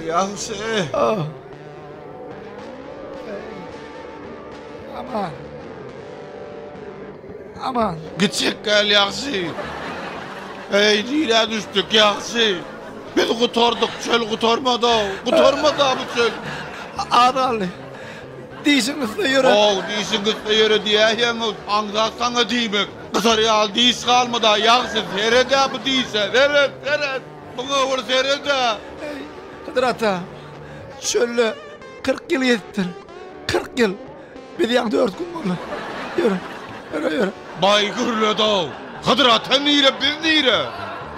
Ýagşy. Aman. Aman. Gitjek gel ýagşy. Eý, nirä düşdük ýagşy? Biz gutardyk, çöl gutarmady. Gutarmady bu çöl. Az galdy. Dişiň gysda ýöre. How, dişiň gysda ýöre diýäýeň, aňsat saňa diýmek. Gysar ýaly diş galmady, ýagşy, sered-ä bu dişe, seret, seret. Muňa bir sered-ä. Eý, Hydyr ata, çölde 40 ýyl gezipdir. 40 ýyl. Biz ýaňy 4 gün boldy. Ýöre, ýöre, ýöre. Baý gürledi-ow. Hydyr ata nire, biz nire?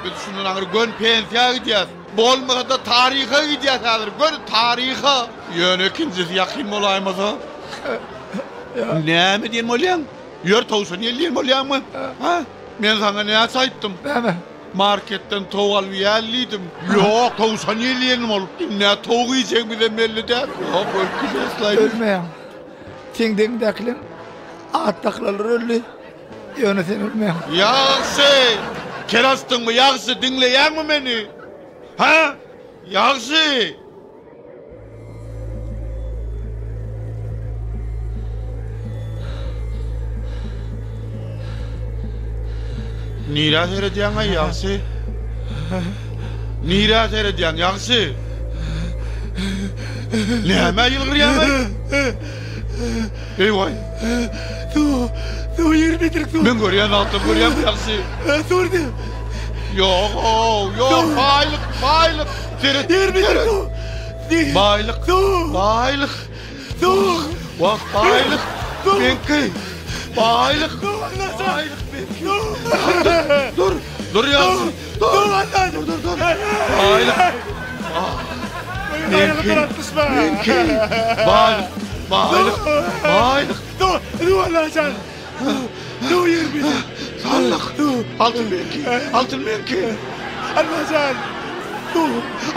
Biz şundan aňry göni pensiýa gidýäs. Bolmasa-da taryha gidýäs häzir, göni taryha. Ýöne ikinjisi ýakyn bolaýmasa. Näme diýen bolýaň? Ýör towşan ýel diýen bolýaňmy? Ha? Men saňa näçe aýtdym? Näme? Marketden towuk alyp iýäli diýdim. Ýok, towşan ýel diýen bolup. Indi-ä towuk iýjegimizem belli däl. Ýok, ölüp gideris-laý. Ölmeýäň. Seň deňiňdäkileň at dakylanlar öldi. Ýöne sen ölmeýäň. Ýagşy! Kel açdyňmy, ýagşy, diňleýäňmi meni? Hä? Ýagşy! Nirä seredýäň-aý, ýagşy? Nirä seredýäň, ýagşy? Nämä ýylgyrýaň-aý? Eý-waý! Suw, suw ýerine ýetirik suw. Men görýän zatlar görýäňmi ýagşy? Suw diýip. Ýog-ow, ýok, baýlyk, baýlyk. Seret, Ýerine ýetirik seret. suw. Baýlyk, Suw. baýlyk. Suw. Wah, baýlyk. Suw. Meňki. Baýlyk. Suw Allajan. Baýlyk meňki. Suw. Dur, dur ýagşy. Dur. Suw Allajan. Dur, dur, dur. Baýlyk. Meňki, meňki. Baýlyk, baýlyk, baýlyk. Dur, dur Allajan. Dur ýerine. Sallyk. Altyn meňki, altyn meňki. Allajan. Dur.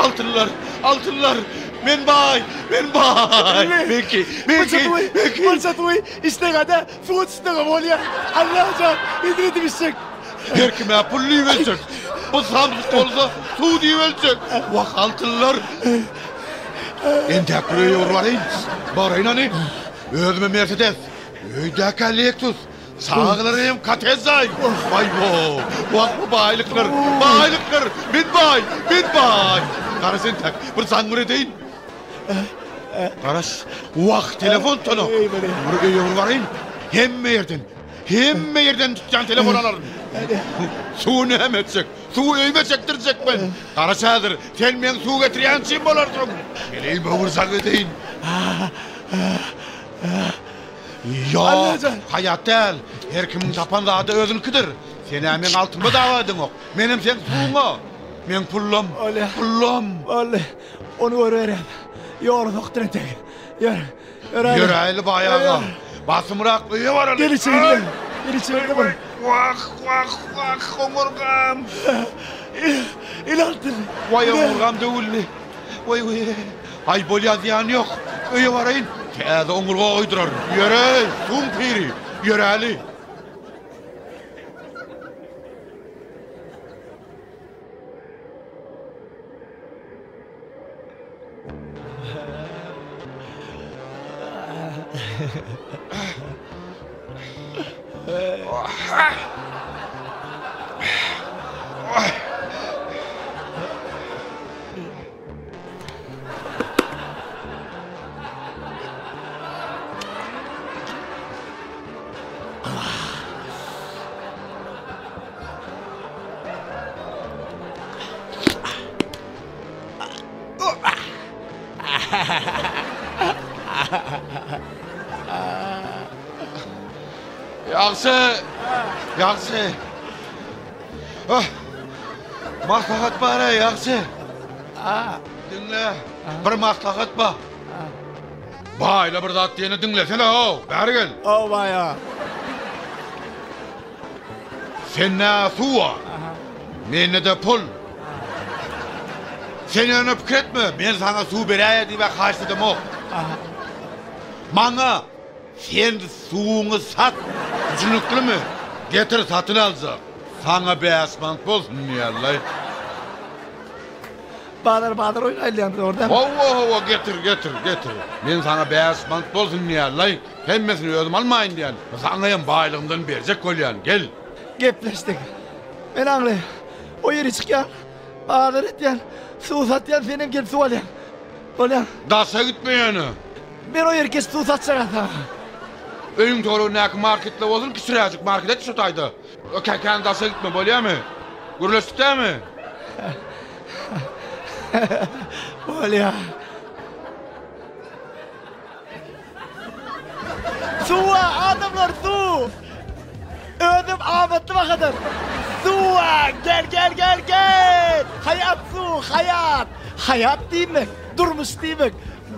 Altynlar, altynlar. Men baý, men baý. Meňki, meňki, meňki. Bolsa suwy içsek-de, suwa düşsek bolýar. Allajan, hezretim içjek. Her kime pul diýip öljek. Bu samsyk bolsa suw diýip öljek. Wah altynlar. Entäk bir öýe bir baraýyn. Baraýyn hany. Özüme Mersedes. Öýdäkä Lexus. Çagalara hem Katezzaý. Waý-bo. Wah bu baýlyklar. Baýlyklar. Men baý. Men baý. Garaş entäk. Bir jaň bir edeýin. Garaş. Wah telefon tutanok. Bir öýe bir baraýyn. Hemme ýerden. Hemme ýerden tutýan telefon alaryn. Suwy näme etjek? Suwy öýüme çekdirjek men. Garaş häzir, sen meň suw getirýänçim bolarsyň. Heleý böwürsek edeýin. Ýok, haýat däl. Her kimiň tapan zady özünikidir. Sen-ä meň altynyma dawa edeňok. Menem seň suwuňa. Meň pullam, pullam. Boldy. Ony görüberýän. Ýola sokdur entek. Ýör. Ýöräýli baý aga. Basymrak öýe baraly. Gel içeýin. Gel içeýin bir. Wah, wah, wah, oňurgam. Il altyn. Waý oňurgam döwüldi. Waý, waý. Aý bolýa zyýany ýok. Öýe baraýyn. Täze oňurga goýduraryn. Ýöreý, suwuň piri. Ýöräli. Ýagşy, ýagşy. Ah, maslahat bar-a, ýagşy. Diňle, bir maslahat bar. Baýla bir zat diýeni diňlesene-ow, bäri gel. Ow, baý aga. Sende suw bar. Mende-de pul. Sen ýöne pikir etme, men saňa suw beräýer diýip-ä haýyşt edemok. Maňa sen suwuňy sat, düşüniklimi? Getir, satyn aljak. Saňa bäş manat bolsun diýýärler. Bazar bazar oýnaýylýan dogry dälmi? Hawa hawa getir getir getir. Men saňa 5 manat bolsun diýýän-laý. Hemmesini özüm almaýyn diýýän. Saňa hem baýlygymdan berjek bolýan. Gel. Gepleşdik. Men aňly. O ýeri çykýan. Bazar etýän. Suw satýan, sen hem gelip suw alýaň. Bolýa. Daşa gitme ýöne. Men o ýeri kesip suw satjak saňa. Öýüň töweregindäki marketde bolsun, kiçiräjik market et şu taýda. Kän daşa gitme, bolýamy? Gürleşdik dämi? Bolýa. Suwa adamlar suw! Özüm amatly bahadan. Suwa gel gel gel gel! Hayat suw, hayat! Hayat diýmek, durmuş diýmek.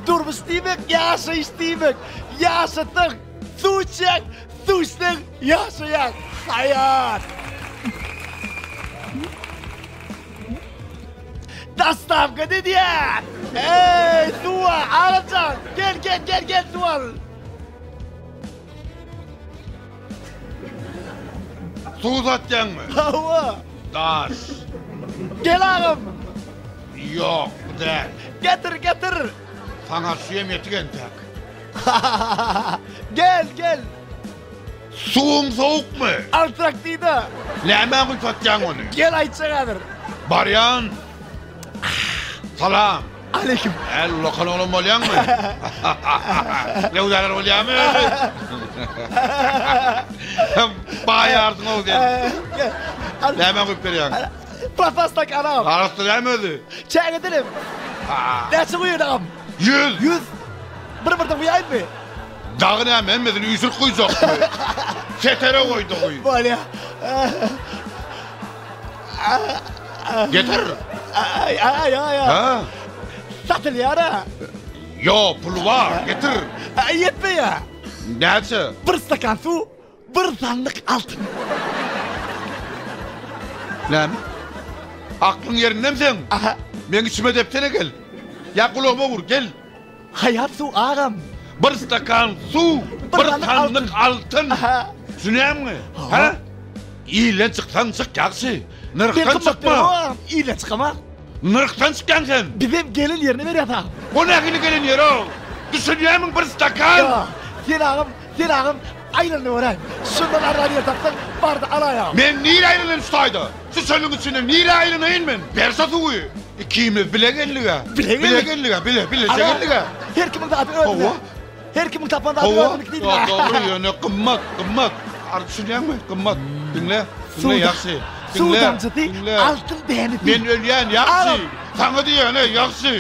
Durmuş diýmek, ýaşaýyş diýmek. Ýaşasaň, suw içýäň, suw içseň ýaşaýaň. Hayat! Dastavka edýär. Eý, suwa, agajan, gel, gel, gel, gel, suw al. Suw satýaňmy? Hawa. Daş. Gel agam. Ýok, bu däl. Getir, getir. Saňa şu hem ýetik entek. Gel, gel. Suwuň sowukmy? Altrak diýdi. Nämä guýup satýaň ony? Gel aýtjak häzir. Barýan. Salam. Aleýkim. Äl ulakan oglan bolýaňmy? Lewdalar bolýamy özi? Baýarsyň-ow sen. Nämä guýup berýäň? Plastmassak agam. Arassa dälmi özi? Çäge dilim. Näçe guýaýyn agam? Ýüz. Ýüz. Bir-birden guýaýynmy? Dagy näme hemmesini üýşürip guýjakmy? Setere goý-da guý. Bolýa. Getir. Aý, aý, aý, aý. Ha? Satylýar-a. Ýo, puly bar, getir. Aý, ýetmeýär. Näçe? Bir stakan suw, bir sandyk altyn. Näme? Aklyň ýerindemi seň? Aha. Meň içime depsene gel. Ýa gulagyma ur, gel. Haýat suw agam. Bir stakan suw, bir sandyk altyn. Düşünýäňmi? Hä? Ilden çyksaň çyk ýagşy. Nyrhdan çykma. Ilden çykamak. Nyrhdan çykýaň sen. Bizem gelen ýerine berýäs agam. O nähili gelen ýeri-ow? Düşünýämiň bir stakan? Ýa, sen agam, sen agam aýlanyp göräý. Şundan arzan ýer tapsaň, bar-da alaý agam. Men nirä aýlanaýyn şu taýda? Şu çölüň içinde nirä aýlanaýyn men? Ber şo suwy. Ikimiz bile geldik-ä. Bile geldik. Bile geldik-ä, bile, bileje geldik-ä. Her kimiň zady özüne. Hawa. Her kimiň tapan zady özüniňki diýdik. Hawa, dogry, ýöne gymmat, gymmat. Ary düşünýäňmi? Gymmat. Diňle, diňle ýagşy. Suw damjasy altyn dänesi. Men ölýän, ýagşy. Saňa diýýän, eý, ýagşy.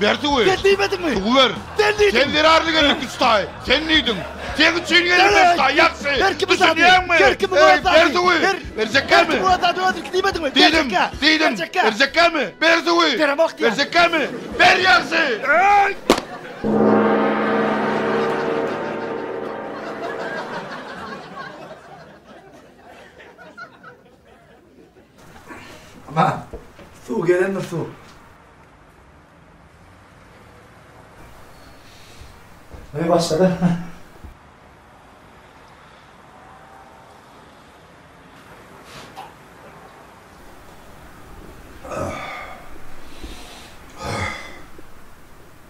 Ber suwy. Sen diýmediňmi? Suwy ber. Sen diýdiň. Sen zerarly geldik üç taý. Sen diýdiň. Seň üçin geldim üç taý, ýagşy. Düşünýäňmi? Eý, ber suwy. Berjekkämi? Her kimiň öz zady özüniňki diýmediňmi? Diýdim, diýdim. Berjekkämi? Ber suwy. Beremok diýýän. Berjekkämi? Ber ýagşy. Eý! Aman, suw gelendir suw. Öý başlady.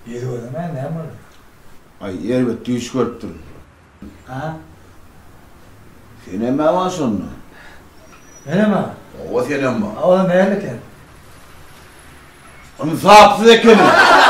Ýüzi gözlemäýin näme boldy? Aý erbet düýş görüpdirin. A? Senem-ä bar şonda. Menem-ä? Hawa senem bar. A o nähili eken? Ynsapsyz ekeniň.